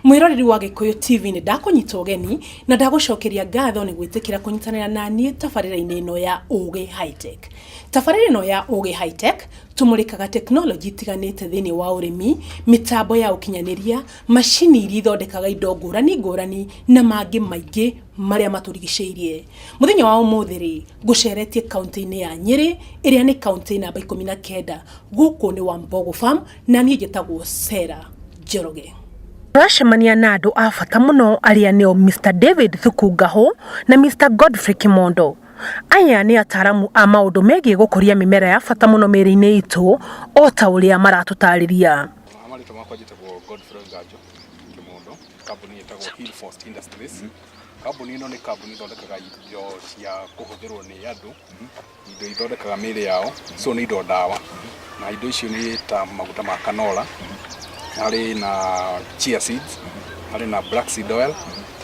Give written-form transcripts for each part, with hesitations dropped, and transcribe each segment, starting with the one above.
Mwĩroreri wa Gĩkũyũ TV, nĩ ndakũnyita ũgeni na ndagũcokeria ngatho nĩ gwĩtĩkĩra kũnyitanĩra na niĩ tabarĩra-inĩ ĩno ya Ũgĩ High Tech. Tabarĩra ĩno ya Ũgĩ High Tech tũmũrĩkaga tekinoronjĩ itiganĩte thĩinĩ wa ũrĩmi, mĩtambo ya ũkinyanĩria, macini iria ithondekaga indo ngũrani ngũrani na mangĩ maingĩ marĩa matũrigicĩirie. Mũthenya wa ũmũthĩ rĩ, ngũceretie kaũntĩ-inĩ ya Nyĩrĩ ĩrĩa nĩ kaũntĩ namba 19. Gũkũ nĩ Wambogo Farm na niĩ njĩtagwo Sarah Njoroge. Tũracemania na andũ a bata mũno arĩa nĩo Mr David Thuku Ngahũ na Mr Godfrey Kimondo. Aya nĩ ataaramu a maũndũ megiĩ gũkũria mĩmera ya bata mũno mĩĩrĩ-inĩ itũ o ta ũrĩa maratũtarĩria. Marĩtwa makwa njĩtagwo Godfrey Nganjo Kimondo, kambuni ĩtagwo Hill First Industries. Kambuni ĩno nĩ kambuni ĩthondekaga indo cia kũhũthĩrwo nĩ andũ, indo ithondekaga mĩĩrĩ yao, so nĩ indo ndawa, na indo icio nĩ ta maguta ma canola, harĩ na chia seeds, harĩ na black seed oil,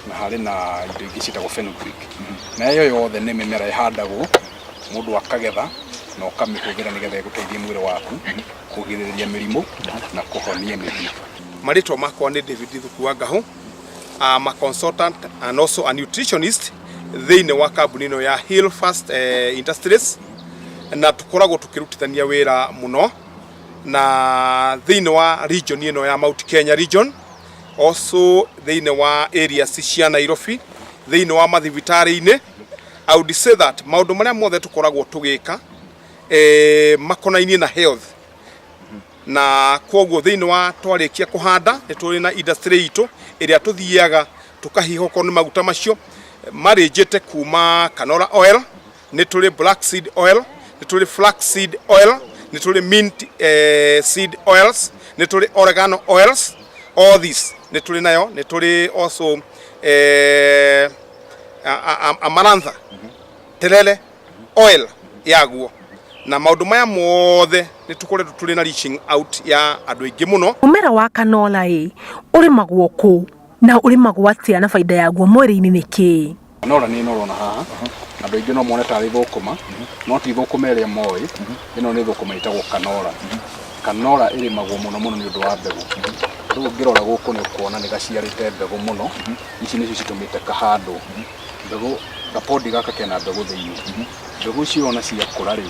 na harĩ na indo ingĩ ciĩtagwo fenugreek. Na ĩyo yothe nĩ mĩmera ĩhandagwo, mũndũ akagetha na ũkamĩhũthĩra nĩgetha ĩgũteithie mwĩrĩ waku kũgirĩrĩria mĩrimũ na kũhonia mĩrimũ. Marĩtwa makwa nĩ David Thuku wa Ngahũ. I'm a consultant and also a nutritionist thĩinĩ wa kambuni ĩno ya Hill First Industries, na tũkoragwo tũkĩrutithania wĩra mũno na thĩinĩ wa region ĩno ya Mount Kenya region, also thĩinĩ wa areas cia Nairobi, thĩinĩ wa mathibitarĩ-inĩ. I would say that maũndũ marĩa mothe tũkoragwo tũgĩka makonainie na health, na kwoguo thĩinĩ wa twarĩkia kũhanda nĩ tũrĩ na industry itũ ĩrĩa tũthiaga tũkahiha okorwo nĩ maguta macio marĩnjĩte kuma canola oil, nĩ tũrĩ black seed oil, nĩ tũrĩ flax seed oil, nĩ tũrĩ mint seed oils, nĩ tũrĩ oregano oils. All this nĩ tũrĩ nayo. Nĩ tũrĩ also amarantha terere oil yaguo, na maũndũ maya mothe nĩ tũkoretwo tũrĩ na reaching out ya andũ aingĩ mũno. Mũmera wa canola ĩ ũrĩmagwo kũ na ũrĩmagwo atĩa, na baida yaguo mwĩrĩ-inĩ nĩ kĩĩ? Canola nĩ ĩno ũrona haha. Andũ aingĩ no mone tarĩ thũkũma, no ti thũkũma ĩrĩa moĩ. Ĩno nĩ thũkũma ĩtagwo canola. Canola ĩrĩmagwo mũno mũno nĩ ũndũ wa mbegũ. Rĩu ũngĩrora gũkũ nĩ ũkuona nĩ gaciarĩte mbegũ mũno. Ici nĩcio citũmĩte kahandwo. Mbegũ, gapod gaka kena mbegũ thĩinĩ. Mbegũ icio ona ciakũra rĩ,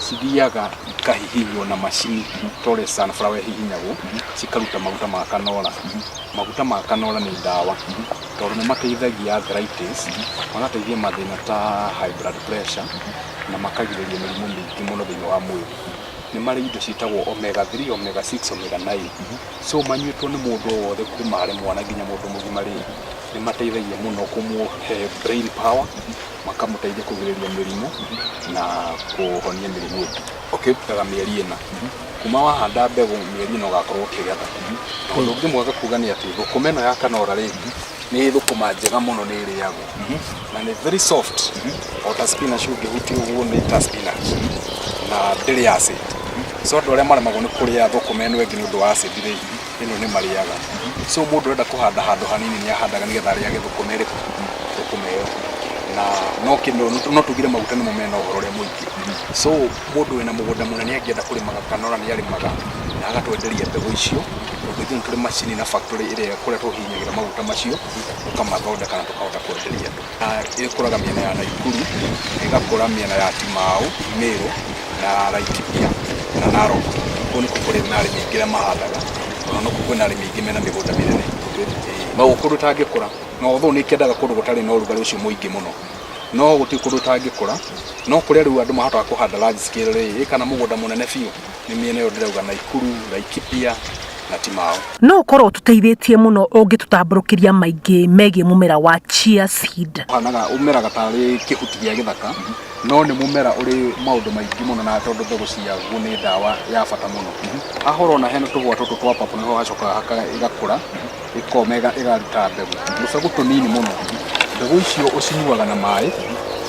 cithiaga ikahihinywo na macini ta ũrĩa sunflower ĩhihinyagwo, cikaruta maguta ma canola. Maguta ma canola nĩ ndawa tondũ nĩ mateithagia arthritis, magateithia mathĩna ta high blood pressure, na makagirĩrĩria mĩrimũ mĩingĩ mũno thĩinĩ wa mwĩrĩ. Nĩ marĩ indo ciĩtagwo omega 3, omega 6, omega 9. So manyuĩtwo nĩ mũndũ o wothe kuma harĩ mwana nginya mũndũ mũgima rĩ, nĩ mateithagia mũno kũmũhe brain power, makamũteithia kũgirĩrĩria mĩrimũ na kũhonia mĩrimũ ĩngĩ. Ũkĩrutaga mĩeri 4 kuma wahanda mbegũ, mĩeri 4 ũgakorwo ũkĩgetha. Na ũndũ ũngĩ mwega kuga nĩ atĩ thũkũma ĩno ya canola rĩ, nĩ thũkũma njega mũno, nĩ ĩrĩagwo na nĩ very soft o ta spinach. Ũngĩhutia ũguo nĩ ta spinach na ndĩrĩ acid. So andũ arĩa maremagwo nĩ kũrĩa thũkũma ĩno ĩngĩ nĩ ũndũ wa acid rĩ, ĩno nĩ marĩaga. So mũndũ ũrenda kũhanda handũ hanini nĩ ahandaga nĩgetha arĩage thũkũma ĩrĩkũ? Thũkũma ĩyo. Na no kĩndũ no tugire maguta nĩmo mena ũhoro ũrĩa mũingĩ. So mũndũ wĩna mũgũnda mũnene angĩenda kũrĩmaga canola nĩ arĩmaga na agatwenderia mbegũ icio, tondũ ithuĩ nĩ tũrĩ macini na factory ĩrĩa kũrĩa tũhihinyagĩra maguta macio, tũkamathondeka na tũkahota kwenderia andũ. Na ĩkũraga mĩena ya Naikuru, ĩgakũra mĩena ya Timau, Meru na Laikipia na Narok. Kũu nĩkuo kũrĩ na arĩmi aingĩ arĩa mahandaga, ona nokuo kwĩna arĩmi aingĩ mena mĩgũnda mĩnene. No kũndũ ĩtangĩkũra, na although nĩ ĩkĩendaga kũndũ gũtarĩ na ũrugarĩ ũcio mũingĩ mũno, no gũtirĩ kũndũ ĩtangĩkũra. No kũrĩa rĩu andũ mahotaga kũhanda large scale rĩ, kana mũgũnda mũnene biũ, nĩ mĩena ĩyo ndĩrauga, Naikuru, Laikipia na Timau. No ũkorwo ũtũteithĩtie mũno ũngĩtũtambũrũkĩria maingĩ megiĩ mũmera wa chia seed. Ũhanaga ũmeraga tarĩ kĩhuti gĩa gĩthaka, no nĩ mũmera ũrĩ maũndũ maingĩ mũno, na tondũ mbegũ ciaguo nĩ ndawa ya bata mũno. Haha ũrona hena tũhũa tũtũ twa purple, nĩho hacokaga ĩgakũra, ĩkoma, ĩgaruta mbegũ, tũbegũ tũnini mũno. Mbegũ icio ũcinyuaga na maĩ,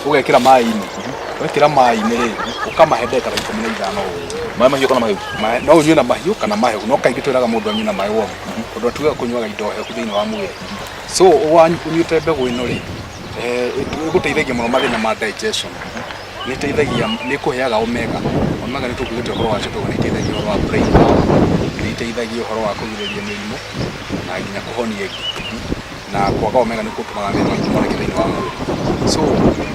ũgekĩra maĩ-inĩ. Wekĩra maĩ-inĩ rĩ, ũkamahe ndagĩka ta 15 ũguo. Maĩ mahiũ kana mahehu? No ũnyue na mahiũ kana mahehu, no kaingĩ twĩraga mũndũ anyue na maĩ warm, tondũ atuaga kũnyuaga indo hehu thĩinĩ wa mwĩrĩ. So ũnyuĩte mbegũ ĩno rĩ, ĩgũteithagia mũno mathĩna ma digestion. Nĩ ĩteithagia, nĩ ĩkũheaga omega. Omega nĩ tũkuĩte ũhoro wacio tondũ nĩ ĩteithagia ũhoro wa brain power, nĩ ĩteithagia ũhoro wa kũgirĩrĩria mĩrimũ na nginya kũhonia ĩngĩ. Na kwaga omega nĩ gũtũmaga mathĩna maingĩ moneke thĩinĩ wa mwĩrĩ. So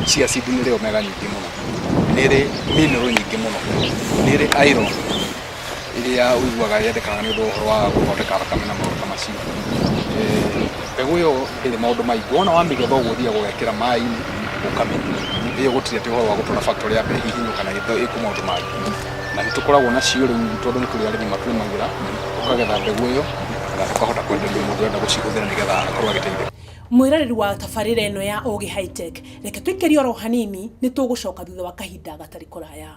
chia seed nĩ ĩrĩ omega nyingĩ mũno, nĩ ĩrĩ mineral nyingĩ mũno, nĩ ĩrĩ iron ĩrĩa ũiguaga yendekanaga nĩ ũndũ wa ũhoro wa gũthondeka thakame na maũndũ ta macio. Mbegũ ĩyo ndĩrĩ maũndũ maingĩ, wona wamĩgetha ũguo ũthiaga ũgekĩra maĩ-inĩ ũkamĩnyua. Ĩyo gũtirĩ atĩ ũhoro wa gũtwara factory yambe ĩhihinywo kana ĩkwo maũndũ mangĩ. Na nĩ tũkoragwo nacio rĩu tondũ nĩ tũrĩ arĩmi matũrĩmagĩra, tũkagetha mbegũ ĩyo na tũkahota kwenderia mũndũ ũrenda gũcihũthĩra nĩgetha akorwo agĩteithĩka. Mwĩroreri wa tabarĩra ĩno ya Ũgĩ High Tech, reke tũikĩrie oro hanini, nĩ tũgũcoka thutha wa kahinda gatarĩ kũraya.